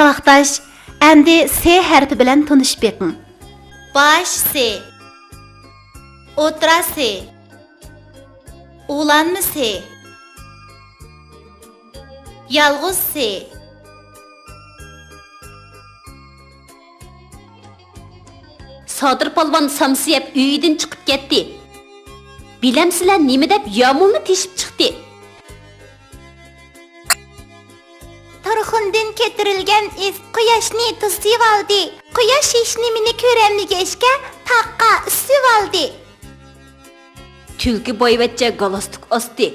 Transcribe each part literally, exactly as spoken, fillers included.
ساۋاقداش، ئەمدى سې ھەرپى بىلەن تونۇشۇپ بېقىڭ. باش سې، ئوتتۇرا سې، ئۇلانما سې، يالغۇز سې. سادىر پالۋان سامسا يەپ ئۆيىدىن چىقىپ كەتتى. بىلەمسىلەر نېمە دەپ يامۇلنى تېشىپ چىقتى؟ تۇرخۇندىن كۆتۈرۈلگەن ئىس قۇياشنى توسۇۋالدى. قۇياش ھېچنېمىنى كۆرەلمىگەچكە، تاغقا ئۈسۈۋالدى. تۈلكە بايۋەچچە گالستۇك ئاستى.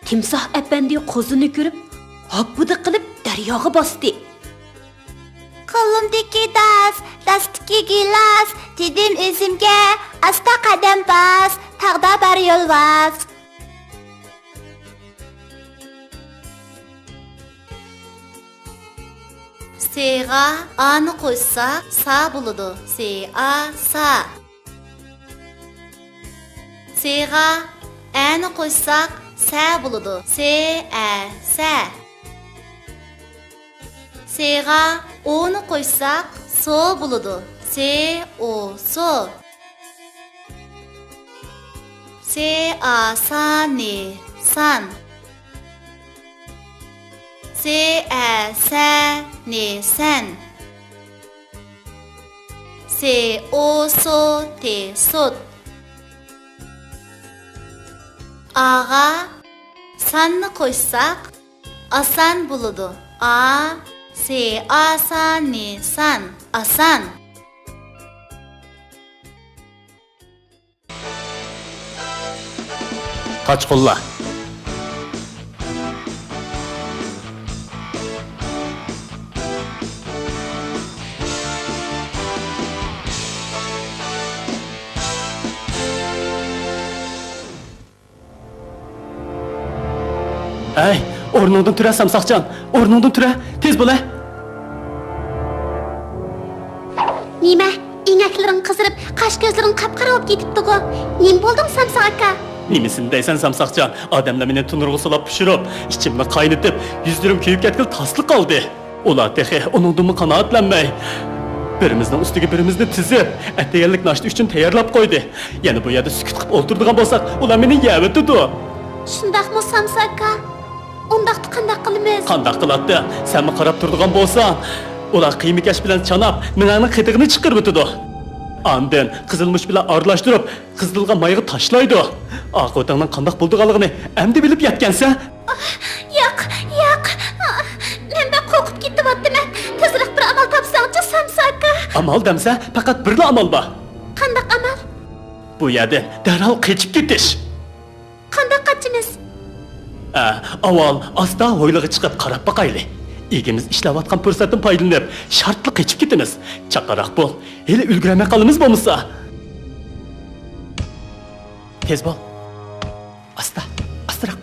تىمساھ ئەپەندى قوزىنى كۆرۈپ، ھاپپىدە قىلىپ دەرياغا باستى. قولۇمدىكى داس، داستىكى گىلاس، دېدىم ئۆزۈمگە، ئاستا قەدەم باس، تاغدا بار يول ۋاس. سېغا ئانى قوشساق، سا بولىدۇ. سې ئا، سا. سېغا ئەنى قوشساق، سە بولىدۇ. سې ئە، سە. سېغا ئونى قوشساق، سو بولىدۇ. سې ئو، سو. سې ئا سا نى، سان. سې ئە سە نى، سەن. سې ئو سو تى، سوت. ئاغا ساننى قوشساق، ئاسان بولىدۇ. ئا، سې ئا سا نى، سان. ئاسان. قاچقۇنلار. ئەي، ئورنۇڭدىن تۇرە، سامساقجان، ئورنۇڭدىن تۇرە، تېز بول، ھە! نېمە، ئېڭەكلىرىڭ قىزىرىپ، قاش-كۆزلىرىڭ قاپقارا بولۇپ كېتىپتىغۇ؟ نېمە بولدۇڭ، سامساق ئاكا؟ نېمىسىنى دەيسەن، سامساقجان؟ ئادەملەر مېنى تونۇرغا سولاپ پىشۇرۇپ، ئىچىمنى قاينىتىپ، يۈزلىرىم كۆيۈپ كەتكىلى تاسلا قالدى. ئۇلار تېخى ئۇنىڭدىنمۇ قانائەتلەنمەي، بىرىمىزنىڭ ئۈستىگە بىرىمىزنى تىزىپ، ئەتىگەنلىك ناشتا ئۈچۈن تەييارلاپ قويدى. يەنە بۇ يەردە سۈكۈت قىلىپ ئولتۇرىدىغان بولساق، ئۇلار مېنى يەۋېتىدۇ. شۇنداقمۇ، سامساك ئاكا؟ ئۇنداقتا قانداق قىلىمىز؟ قانداق قىلاتتى؟ سەنمۇ قاراپ تۇرىدىغان بولساڭ، ئۇلار قىيما-كەش بىلەن چاناپ، مېڭەڭنىڭ قېتىغىنى چىقىرىۋېتىدۇ. ئاندىن قىزىلمۇچ بىلەن ئارىلاشتۇرۇپ، قىزىتىلغان مايغا تاشلايدۇ. ئاقىۋىتىڭنىڭ قانداق بولىدىغانلىقىنى ئەمدى بىلىپ يەتكەنسەن. ياق، ياق. مەن بەك قورقۇپ كېتىۋاتىمەن. تېزرەك بىر ئامال تاپساڭچۇ، سامساك ئاكا. ئامال دەمسە، پەقەت بىرلا ئامال بار. قانداق ئامال؟ بۇ يەردىن دەرھال قېچىپ كېتىش. قانداق قاچىمىز؟ ئە، ئاۋۋال ئاستا ھويلىغا چىقىپ قاراپ باقايلى. ئىگىمىز ئىشلەۋاتقان پۇرسەتتىن پايدىلىنىپ، شارتلا قېچىپ كېتىمىز. چاققانراق بول. ھېلى ئۈلگۈرەلمەي قالىمىز بولمىسا. تېز بول. ئاستا، ئاستىراق.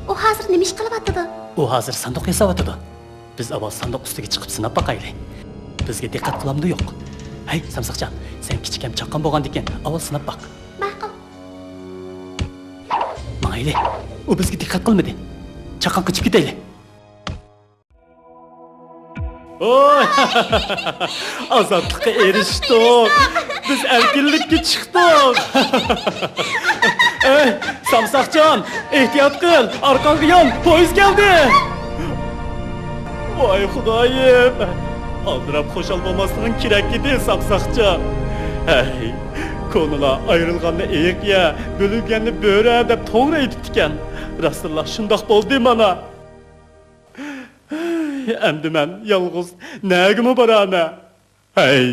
ئۇ ھازىر نېمە ئىش قىلىۋاتىدۇ؟ ئۇ ھازىر ساندۇق ياساۋاتىدۇ. بىز ئاۋۋال ساندۇق ئۈستىگە چىقىپ سىناپ باقايلى. بىزگە دىققەت قىلامدۇ يوق؟ ھەي، سامساقجان، سەن كىچىك ھەم چاققان بولغاندىكىن ئاۋۋال سىناپ باق. ماقۇل. ماڭايلى. ئۇ بىزگە دىققەت قىلمىدى. چاققان قېچىپ كېتەيلى. ۋوي! ئازادلىققا ئېرىشتۇق. بىز ئەركىنلىككە چىقتۇق. ئەي، سامساقجان، ئېھتىيات قىل، ئارقاڭغا يان، پويىز كەلدى. ۋاي خۇدايىم! ئالدىراپ خۇشال بولماسلىقىڭ كېرەك ئىدى، سامساقجان. ھەي، كونىلار ئايرىلغاننى ئېيىق يە، بۆلۈنگەننى بۆرە دەپ توغرا ئېيتىپتىكەن. راستتىنلا شۇنداق بولدى مانا. ئەمدى مەن يالغۇز نەگىمۇ بارامەن؟ ھەي!